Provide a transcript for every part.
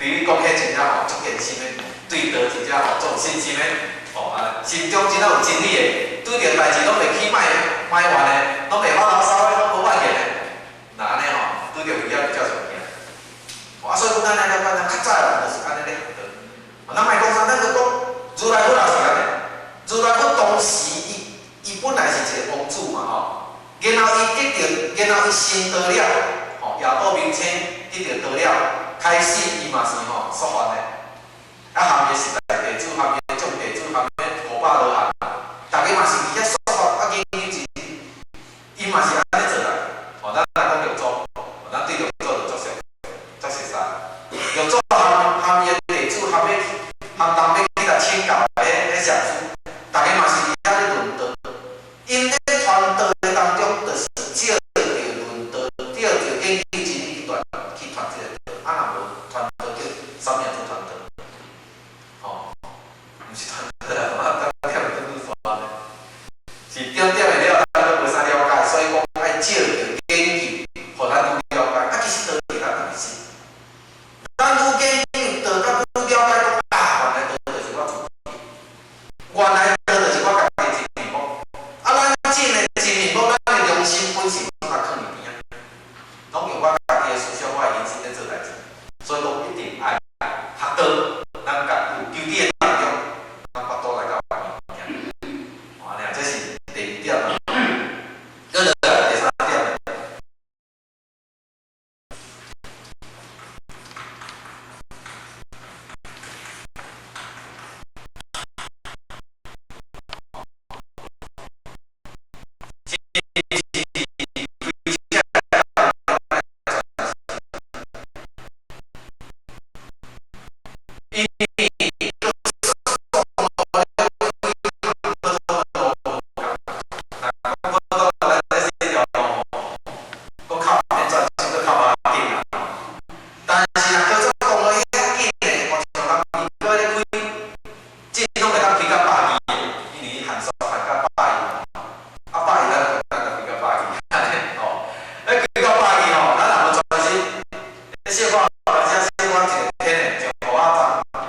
對你講起真正吼足虔心的，對道真正吼足有信心的，吼啊，心中真正有真理的，拄著代誌攏袂起埋怨的，攏袂發牢騷的，攏無怨言的，若按呢吼，拄著危險才上驚。啊，所以講咱來了解，咱較早的人就是按呢咧學道。咱莫講啥，咱就講如來佛也是按呢。如來佛當時伊本來是一個王子嘛吼，然後伊得著，然後伊成道了，吼，夜睹明星得著道了，開始伊嘛是吼說法的，啊，含伊十大弟子，含伊眾弟子，含伊500羅漢，逐家嘛是佇遐說法，啊，研究真，伊嘛是按呢做來。吼，咱若講六祖，咱對六祖就足熟，足熟似。六祖含伊的弟子，含人欲去共請教的彼上師，逐家嘛是佇遐咧論道。𪜶咧傳道的當中，就是借著論道，借著研究真理去傳這個道。啊，若無傳道叫啥物做傳道？吼，毋是傳道啦，啊，點點會轉轉呢？是點點的了，咱都無啥了解，所以講愛借著研究，予咱愈了解。啊，其實道佇咱內心，咱愈研究道，甲愈了解講啊，原來道就是我自己，原來道就是我家己的真面目。啊，咱真的真面目，咱的良心本性攏共囥佇邊仔，攏用我家己的思想、我的人生咧做代誌，所以講一定愛學道，咱家有求知的當中，咱腹肚來到物件。按呢，這是第二點啦。閣落來第三點。因但是若高速公路遐緊的，無像人美國咧開，這攏會當開到120的，因為限速限到百二嘛。啊，百二咱就當開到百二，按呢吼。咧開到百二吼，咱若無專心，咧小可有當時小可一個天的上雨仔重，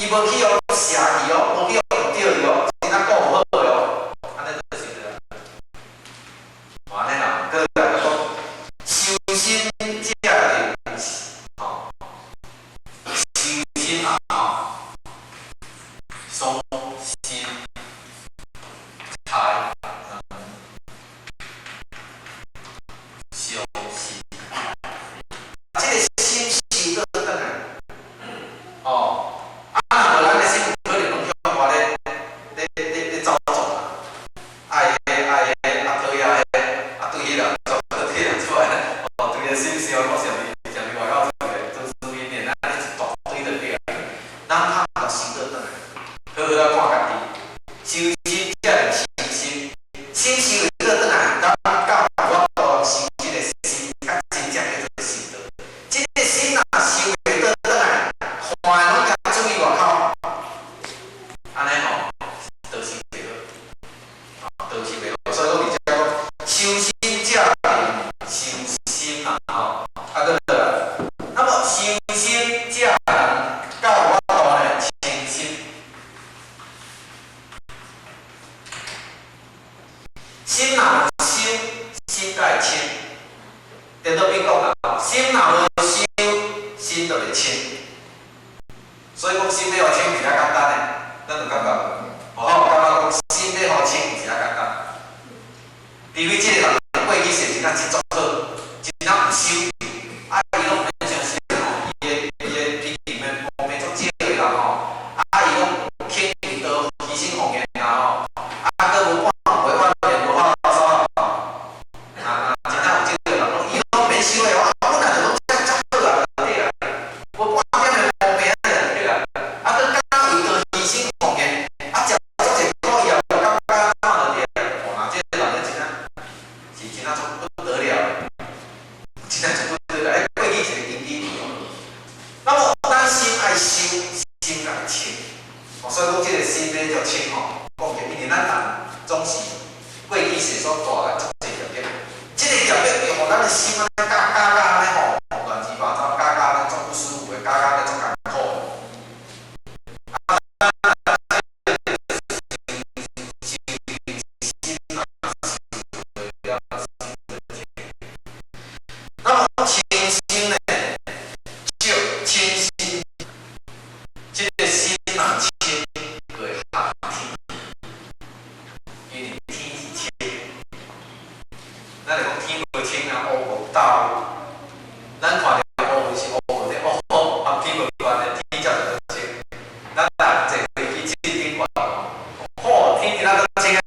伊無去予邪去哦，無去予誤著去哦，真正顧無好的哦，按呢就是啦。按呢啦，閣來閣講，修心才能吼，修心啊吼，修心才能修心。這个心修倒轉來，哦，啊，若無咱的心有可能攏向外咧，咧咧咧走動啊，愛的愛的，啊討厭的，啊對彼人做，對彼人出來，哦，對個心想講上佇上佇外口一个祖師面念，安尼一大堆就對啊。咱拍互修倒轉來，好好仔看家己，修心才能修心，心修會倒轉來，咱才有法度修這個心，較真正叫做修道。這个心若修袂倒轉來，看的攏共注意外口，按呢吼，道修袂好，啊，道修袂好。所以講佇遮講，修心才能修心啦，吼，啊，閣落來，那麼修心才能才有法度呢清心。心若無修，心才會清。顛倒比講啦，心若無修，心就袂清。所以講心欲予清是較簡單的，咱有感覺無？我有感覺講心欲予清是較簡單。除非這个人過去世真正真足好，真正有修，啊，伊攏毋免傷心吼，伊的脾氣免毛病足少的啦吼，啊，伊攏肯為道犧牲奉獻啦吼，啊，閣無半袂發言，無發牢騷吼，啊，真正有這个人，攏伊攏免修的，我本來就攏遮遮好啊，對啊，無半點的毛病啊，對啊，啊，閣敢為道犧牲奉獻，啊，食足濟苦伊也無感覺按怎就對啊，哇，這个人咧真正是真正足不得了的，真正足不得了，欸，過去一个根基。那麼咱心愛修，心愛清，哦，所以講這个心欲足清吼，講起因為咱人總是過去世所帶來足濟業力，這个業力會予咱的心按呢